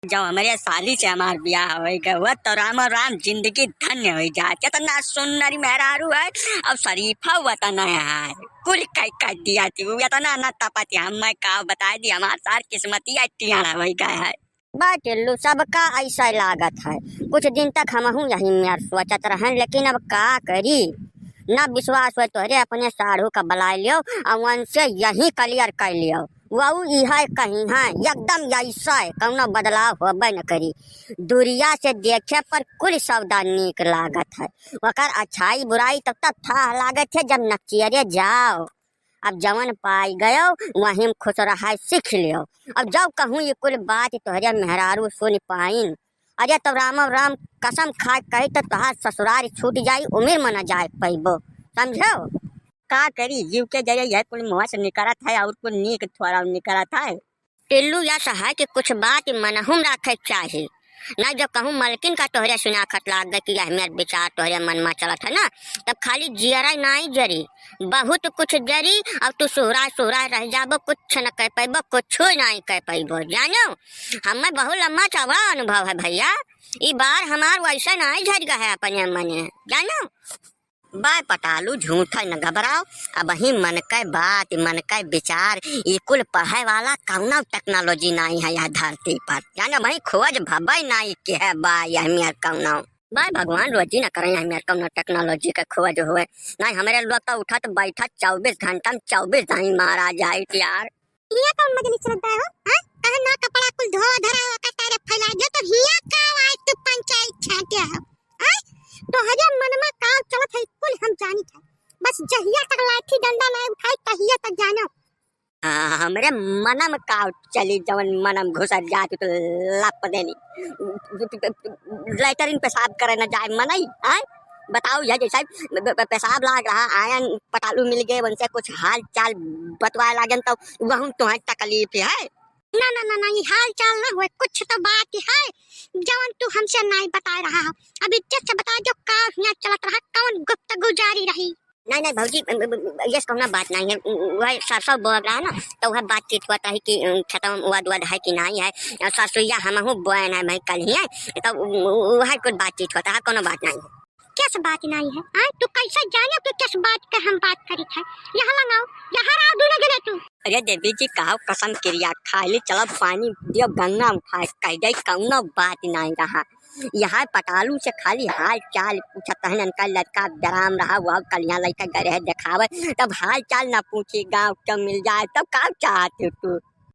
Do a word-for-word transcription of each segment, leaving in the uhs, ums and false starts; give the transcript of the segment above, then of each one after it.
जब हमरे साली से हमार बियाह होइ गए हुआ तो रामो राम जिंदगी धन्य होइ जात। इतना सुंदरी मेहरारू है और शरीफा वतन है, कुल कह कह दिया थी। वो इतना न तपत है, हम मैं का बताए दी, हमार सार किस्मतिया टियाड़ा होइ गए है। बा टिल्लू, सबका ऐसा लागत है। कुछ दिन तक हमहू यही मेर सोचत रहन, लेकिन अब का करी, न विश्वास होए तोहरे अपने साढ़ू का बुलाए लियो और उनसे यही clear कर लियो। वहू इहे कही है, एकदम ऐसा है, कौनो बदलाव होबे न करी। दूरिया से देखे पर कुल सौदा नीक लागत है, ओकर अच्छाई बुराई तब तक थाह लागत है जब नक्चियरे जाओ। अब जवन पाई गयो, वहीं में खुश रहाय सीख लियो। अब जब कहूँ ये कुल बात तोहरे मेहरारू सुन पाइन, अरे तो रामो राम कसम खाए कही तो तोहार ससुरार छूट जाई, उमिर में न जाए पइबो, समझो? का करी, जीव के जरे यह कुल मुँह से निकरत है और कुल नीक थोड़ा निकरत है। टिल्लू, यस है कि कुछ बात मनहू में राखे के चाही, ना जो कहूँ मलकिन का तोहरे सुनाखत लाग गए कि यह मेर विचार तोहरे मन में चलत है ना, तब खाली जियरा नाई जरी, बहुत कुछ जरी, और तू सुहराय सुहराय रह जाबो, कुछ न कह पैबो, कुछ नाई कह पैबो, जानो। हमें बहुत लम्बा चौड़ा अनुभव है भैया, ई बार हमार वैसे नाई झर गए है अपने मने, जानो। बाय पटालू, झूठा न घबराओ, अबहीं मन के बात, मन के विचार, ई कुल पढ़े वाला कौनो technology नाई है यह धरती पर। जाने अबहीं खोज भबई नाई के है बा यह मेर कौनो। बाय भगवान रोजी न करें यह मेर कौनो technology के खोज होए। नाई हमरे लोग तो उठत बैठत चौबीस घंटा में चौबीस दाई मारा जाइत यार। हिया कौन मजलिस चलत बा हो? हाँ? कहे ना कपड़ा कुल धो धरा ओकर तारे फैला दियो, तो हिया का आज तू पंचायत छाटे हो? हाँ? तोहरे मन में का चलत है कुल हम जानित है। बस जहिया तक लाठी डंडा ना उठाई तहिया तक जानो। हाँ, हमरे मन में का चली, जवन मन में घुसर जात तो लप देनी। लैटरिन पेशाब करे न जाए मनई, हाँ? बताओ यह जैसे ब-, ब-, पेशाब लाग रहा, आयन पटालू मिल गए, उनसे कुछ हाल चाल बतवाए लागन तो वहू तोहे तकलीफ है। ना, ना, ना, ना, ये हाल चाल ना होए, कुछ तो बात है, जवन तू हमसे नाई बताए रहा हो। अब इज्जत से बता, जो का हियाँ चलत रहा, कौन गुफ्तगू जारी रही? नहीं, नहीं, भौजी, अ, अ, अ, यस कौनो बात नहीं है। उ-, उ-, वह सरसों बोअब रहा ना, तो वह बातचीत होत रही कि, अ, खेतवा में उअद उअद है कि नहीं है। और सरसोईया हमहू बोएन है भाई कल ही है, तो उ-, उ-, उ-, वह कुछ बातचीत होत रहा, कौनो बात नहीं है। किस बात नहीं है? हाँ, तू कैसे जाने कि किस बात के हम बात करी थे? यहाँ लगाओ, यहाँ रहो दोनों जने तू। अरे देवी जी, कहो कसम किरिया खाइली, चलो पानी दियो, गंगा उठाए, कह दे कौनो बात नहीं रहा। यहाँ पटालू से खाली हाल चाल पूछत हन, इनका लड़का बेराम रहा, वो कलिया लइका गए रहे देखावे, तब हाल चाल ना पूछी, गाँव के मिल जाए, तब का चाहत हो तू?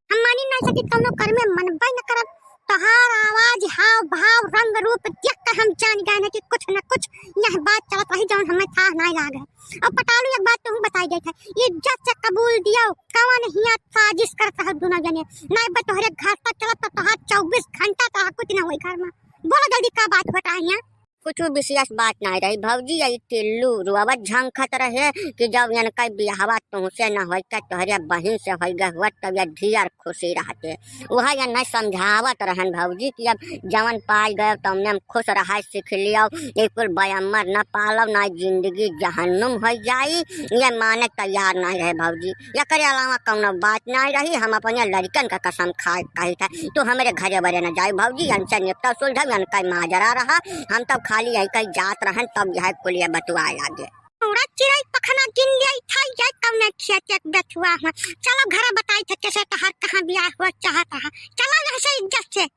हम मानी ना सकी, कौनो घर में मनबे न करब। तोहार आवाज, हाव भाव, रंग रूप देख के हम जान गए न कि कुछ न कुछ यह बात चलत रही, जौन हमें थाह नाई लागे। और पटालू, एक बात तोहू बताई देत है, इज्जत से कबूल दियो, कवन हियाँ साजिश करत रहो दोनों जने। नाई बा तोहरे घर तक चलत तो तोहार चौबीस घंटा तो कुछ न होई घर में। बोलो जल्दी, का बात होता है यहाँ? कुछ विशेष बात नाई रही भौजी, यही टिल्लू रोवत झंखत रहे कि जब इनका बियाहवा तुमसे न होई के तोहरे बहिन से होई गए हुआ तब ये ढेर खुशी रहते। वह ये नहीं समझावत रहन भौजी कि अब जवन पाई गए तमने हम खुश रहा सीख लियो, ये कुल बयम्मर न पालो, ना जिंदगी जहन्नुम हो जाई, ये माने तैयार नहीं रहे भौजी। एकरे अलावा कौनो बात नाई रही, हम अपने लड़कन का कसम खाए कही था, तू हमरे घरे बरे न जाए भौजी, इनसे निपटा सुलझा, इनका माजरा रहा, हम तब खाली यही कहीं जात रहन, तब यह कुलिया बतुआ लागे। उड़ा चिड़ै पखना गिन लिया था, ये कौन खेत एक बथुआ हुआ। चलो घर बताई थे कैसे तोहार कहाँ बियाह हुआ चाहत रहा, चलो यहाँ से इज्जत से।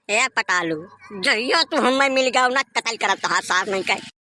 ए पटालू, जहियो तू हमें मिल गयो ना, कतल करब तोहार सार नहीं कहे।